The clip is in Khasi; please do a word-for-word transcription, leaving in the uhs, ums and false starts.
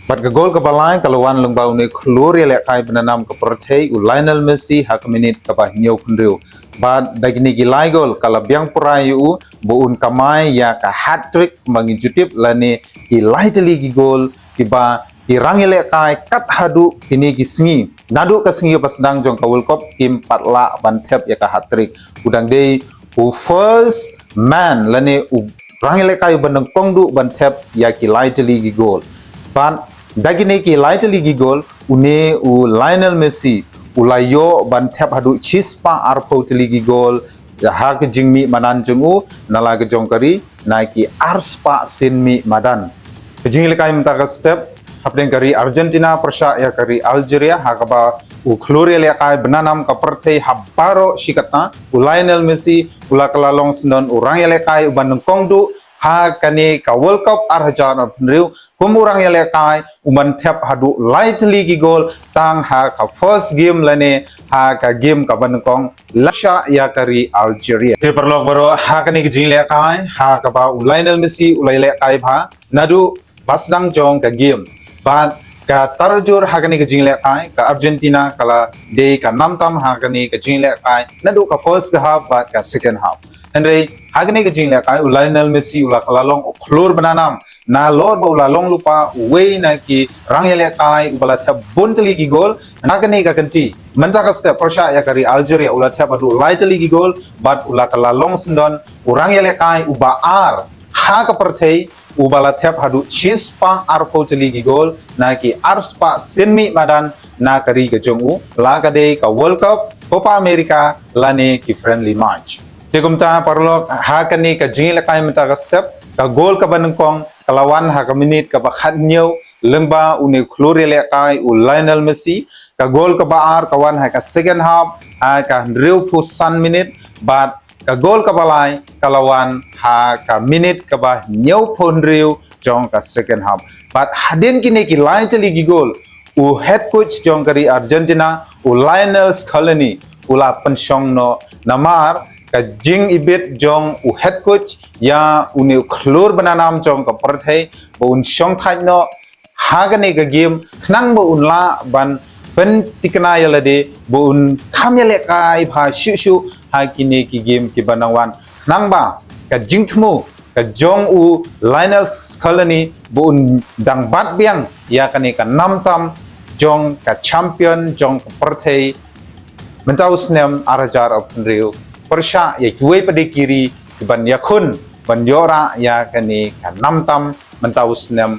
Bad ka gol kaba lai ka la wan lyngba une u khlur ïalehkai ba na nam ka pyrthei u Lionel Messi ha ka minit kaba hynñiewphew hynriew. Bad da kine ki lai gol ka la biang pura ïa u ba un kamai ïa ka hat-trick ba ngi ju tip lane ki lai tylli ki gol kiba ki rang ïalehkai kat haduh kine ki sngi. Naduh ka sngi ba sdang jong ka World Cup kim pat lah ban thep ïa ka hat-trick. U dang dei u first man lane u rang ïalehkai uba nyngkong duh ban thep ïa ki lai tylli ki gol. Bad da kine ki lai tylli ki gol une u Lionel Messi u la ïoh ban thep haduh shispah arphew tylli ki gol ha ka jingmih madan jong u na la ka jong ka ri na ki arspah sien mih madan. Ka jingïalehkai mynta ka step hapdeng ka ri Argentina pyrshah ïa ka ri Algeria ha kaba u khlur ïalehkai ba na nam ka pyrthei ha baroh shi katta u Lionel Messi u la ka la long syndon u rang ïalehkai uba nyngkong duh ha kane ka World Cup ar hajar arphew hynriew kum u rang ïalehkai uban thep haduh lai tylli ki gol tang ha ka first game lane ha ka game kaba nyngkong la shah ïa ka ri Algeria. Te paralok baroh ha kane ka jingïalehkai ha kaba u Lionel Messi u la ïalehkai bha naduh ba sdang jong ka game. Bad ka tarjur ha kane ka jingïalehkai ka Argentina ka la dei ka nam tam ha kane ka jingïalehkai naduh ka first half bad ka second half. Hynrei ha kane ka jingïalehkai u Lionel Messi u la ka la long u khlur ba na nam nalor ba u la long lypa uwei na ki rang ïalehkai uba la thep bun tylli ki gol. Ha kane ka kynti mynta ka step pyrshah ïa ka ri Algeria u la thep haduh lai tylli ki gol bad u la ka la long syndon u rang ïalehkai uba ar ha ka pyrthei uba la thep haduh shispah arphew tylli ki gol na ki arspah sien mih madan na ka ri ka jong u la ka dei ka World Cup, Copa America lane ki friendly match. Te kumta paralok ha kane ka jingïalehkai mynta ka step ka gol kaba nyngkong ka la wan ha ka minit kaba khathynñiew lyngba une u khlur ïalehkai u Lionel Messi. Ka gol kaba ar ka wan ha ka second half ha ka hynriewphew san minit bad ka gol kaba lai ka la wan ha ka minit kaba hynñiewphew hynriew jong ka second half. Bad hadien kine ki lai tylli ki gol u head coach jong ka ri Argentina u Lionel Scaloni u la pynshong noh namar ka jingibit jong u head coach ïa une u khlur ba na nam jong ka pyrthei ba un shong thait noh ha kane ka game khnang ba un lah ban pynthikna ïa lade ba un kham ïalehkai bha shuh shuh ha kine ki game kiba nang wan khnang ba ka jingthmu ka jong u Lionel Scaloni ba un dang bat biang ïa kane ka nam tam jong ka champion jong ka pyrthei mynta u snem ar hajar arphew hynriew pyrshah ïa kiwei pat de ki ri kiban ïakhun ban ïoh rah ïa kane ka nam tam mynta u snem